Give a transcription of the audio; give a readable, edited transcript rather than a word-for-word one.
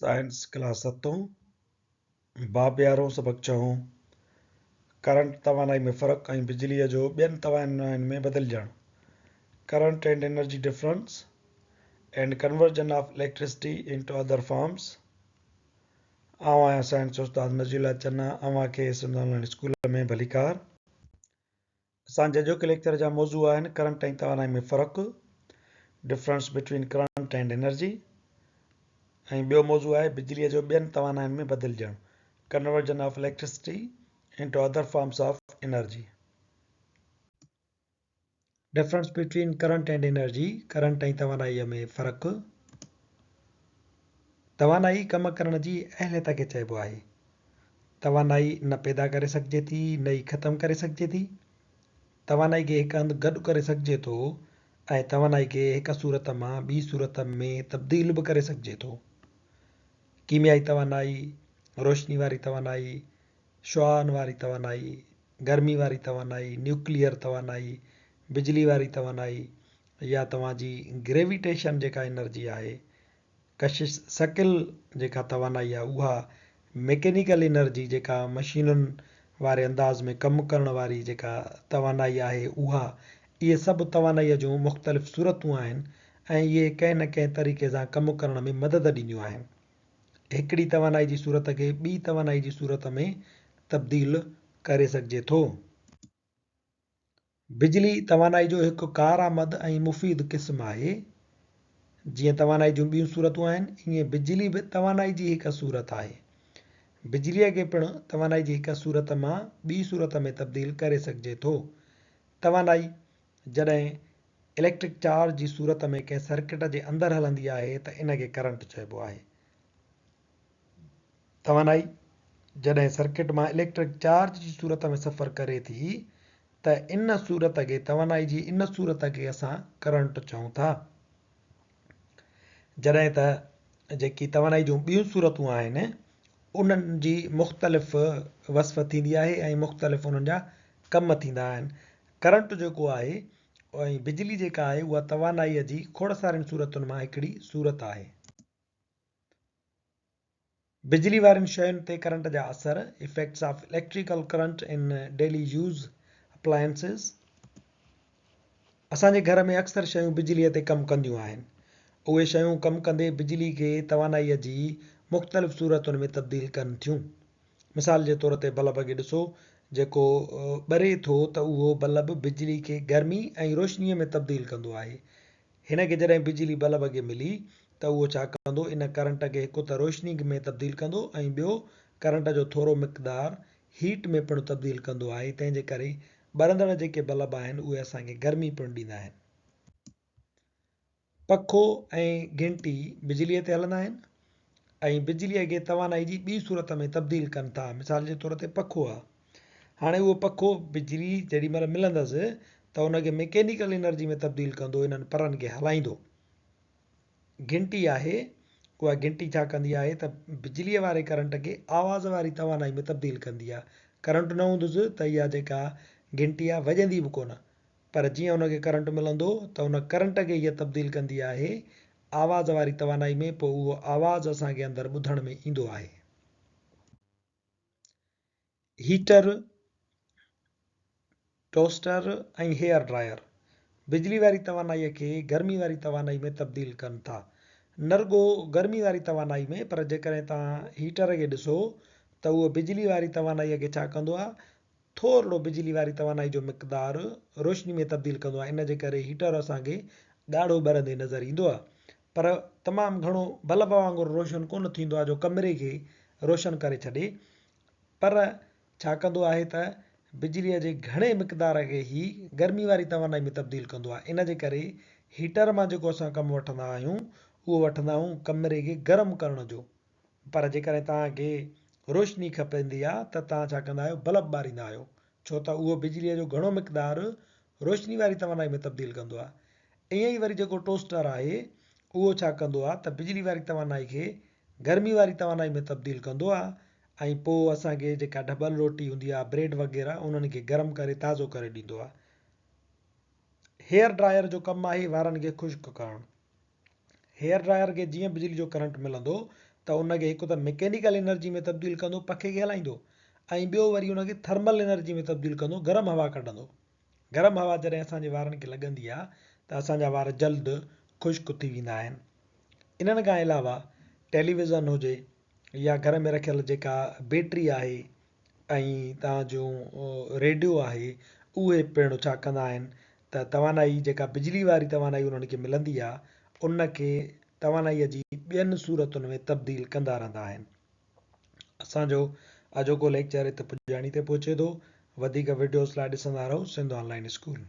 Science class ستون، باب يارهون سبق ڇهون، ڪرنٽ توانائي ۾ فرق ۽ بجليء جو ٻين توانائين ۾ بدلجڻ، Current and Energy Difference and Conversion of Electricity into Other Forms. آئون آهيان سائنس استاد نذير الله چنا، اوهان کي سنڌ آن لائين اسڪول ۾ ڀليڪار. اسان جي اڄوڪي ليڪچر جا موضوع آهن ڪرنٽ ۽ توانائي ۾ فرق، Difference between Current and Energy، ۽ ٻيو موضوع آهي بجليء جو ٻين توانائين ۾ بدلجڻ، Conversion of Electricity into Other Forms of Energy. Difference between Current and Energy، current ۽ توانائيء ۾ فرق. توانائي ڪم ڪرڻ جي اهليت کي چئبو آهي. توانائي نه پيدا ڪري سگهجي ٿي نه ئي ختم ڪري سگهجي ٿي. توانائي کي هڪ هنڌ گڏ ڪري سگهجي ٿو ۽ توانائي کي هڪ صورت مان ٻي صورت ۾ تبديل به ڪري سگهجي ٿو. ڪيميائي توانائي، روشني واري توانائي، شعاعن واري توانائي، گرمي واري توانائي، نيوڪليئر توانائي، بجلي واري توانائي يا توهان جي گريويٽيشن جيڪا انرجي آهي، ڪشش ثقل جيڪا توانائي آهي اها، ميڪينيڪل انرجي جيڪا مشينن واري انداز ۾ ڪم ڪرڻ واري جيڪا توانائي آهي اها، اهي سڀ توانائيء جون مختلف صورتون آهن ۽ اهي ڪنهن نه ڪنهن طريقي سان ڪم ڪرڻ ۾ مدد ڏينديون آهن. هڪڙي توانائي جي صورت کي ٻي توانائي جي صورت ۾ تبديل ڪري سگهجي ٿو. بجلي توانائي جو هڪ ڪارآمد ۽ مفيد قسم آهي. جيئن توانائي جون ٻيون صورتون آهن، ائين بجلي به توانائي جي هڪ صورت آهي. بجليء کي پڻ توانائي جي هڪ صورت مان ٻي صورت ۾ تبديل ڪري سگهجي ٿو. توانائي جڏهن اليڪٽرڪ چارج جي صورت ۾ ڪنهن سرڪٽ جي اندر هلندي آهي ته ان کي ڪرنٽ چئبو آهي. توانائي جڏهن سرڪٽ مان اليڪٽرڪ چارج جي صورت ۾ سفر ڪري ٿي ته ان صورت کي توانائي جي ان صورت کي اسان ڪرنٽ چئون ٿا. جڏهن ته جيڪي توانائي جون ٻيون صورتون آهن انهن جي مختلف وصف ٿيندي آهي ۽ مختلف انهن جا ڪم ٿيندا آهن. ڪرنٽ جيڪو آهي ۽ بجلي جيڪا آهي اها توانائي جي کوڙ سارين صورتن مان هڪڙي صورت آهي. بجلي وارين شين تي ڪرنٽ جا اثر، Effects of Electrical Current in Daily Use Appliances، اسان جي گهر ۾ اڪثر شيون بجليء تي ڪم ڪنديون آهن. اهي شيون ڪم ڪندي بجلي کي توانائيء جي مختلف صورتن ۾ تبديل ڪن ٿيون. مثال جي طور تي بلب کي ڏسو، جيڪو ٻري ٿو ته اهو بلب بجلي کي گرمي ۽ روشنيء ۾ تبديل ڪندو آهي. هن کي جڏهن بجلي بلب کي ملي ته اهو ڇا ڪندو ان ڪرنٽ کي هڪ ته روشني ۾ تبديل ڪندو ۽ ٻيو ڪرنٽ جو ٿورو مقدار هيٽ ۾ پڻ تبديل ڪندو آهي تنهن جي ڪري ٻرندڙ جيڪي بلب آهن اهي اسان کي گرمي پڻ ڏيندا آهن. پکو ۽ گهنٽي بجليء تي هلندا آهن ۽ بجليء کي توانائي جي ٻي صورت ۾ تبديل ڪن ٿا مثال جي طور تي پکو آهي هاڻي اهو پکو بجلي جيڏي مهل ملندس ته ان کي ميڪينيڪل انرجي ۾ تبديل ڪندو انهن پرن کي هلائيندو. گهنٽي آهي اها گهنٽي ڇا ڪندي آهي ته بجليء واري ڪرنٽ کي آواز واري توانائي ۾ تبديل ڪندي آهي. ڪرنٽ نه هوندس ته اها جيڪا گهنٽي آهي وڄندي به ڪونه پر جيئن ان کي ڪرنٽ ملندو ته ان ڪرنٽ کي هيء تبديل ڪندي آهي آواز واري توانائي ۾ پوء اهو آواز اسان کي اندر ٻڌڻ ۾ ايندو آهي. هيٽر، ٽوسٽر ۽ هيئر ڊرائر بجلي واري توانائي کي گرمي واري توانائي ۾ تبديل ڪن ٿا. نه رڳو گرمي واري توانائي ۾ پر جيڪڏهن توهان هيٽر کي ڏسو ته اهو بجلي واري توانائي کي ڇا ڪندو آهي ٿورڙو بجلي واري توانائي جو مقدار روشني ۾ تبديل ڪندو آهي ان جي ڪري هيٽر اسان کي ڳاڙهو ٻرندي نظر ايندو آهي پر تمام گهڻو بلب وانگر روشن ڪونه ٿيندو آهي جو ڪمري کي روشن ڪري ڇڏي پر ڇا ڪندو آهي ته بجليء جي گهڻي مقدار کي هي گرمي واري توانائي ۾ تبديل ڪندو آهي. ان جي ڪري هيٽر مان جيڪو اسان ڪم وٺندا آهيون اهو وٺندا آهيون ڪمري کي گرم ڪرڻ جو. پر جيڪڏهن توهان کي روشني کپندي آهي ته توهان ڇا ڪندا آهيو بلب ٻاريندا آهيو ڇو ته اهو بجليء جو گهڻو مقدار روشني واري توانائي ۾ تبديل ڪندو آهي. ائين ئي وري جيڪو ٽوسٽر آهي اهو ڇا ڪندو آهي ته بجلي واري توانائي کي گرمي واري توانائي ۾ تبديل ڪندو آ ۽ پوء اسان کي جيڪا ڍٻل روٽي هوندي آ بريڊ وغيره انهن کي گرم ڪري تازو ڪري ڏيندو آ. هيئر ڊرائر جو ڪم آهي وارن کي خشڪ ڪرڻ. هيئر ڊرائر کي جيئن بجلي جو ڪرنٽ ملندو ته ان کي هڪ ته مڪينيڪل انرجي ۾ تبديل ڪندو پکي کي هلائيندو ۽ ٻيو وري ان کي ٿرمل انرجي ۾ تبديل ڪندو گرم هوا ڪڍندو. گرم هوا جڏهن اسان جي وارن کي لڳندي آهي ته اسان جا وار جلد خشڪ ٿي ويندا آهن. انهن کان علاوه ٽيليويزن هجي يا گهر ۾ رکيل جيڪا بيٽري آهي ۽ توهان جو ريڊيو آهي اهي پڻ ڇا ڪندا آهن ته توانائي جيڪا بجلي واري توانائي انهن کي ملندي آهي ان کي توانائي جي ٻين صورتن ۾ تبديل ڪندا رهندا آهن. اسان جو اڄوڪو ليڪچر هت پڄاڻي تي پهچي ٿو. وڌيڪ وڊيوز لاء ڏسندا رهو سنڌ آن لائين اسڪول.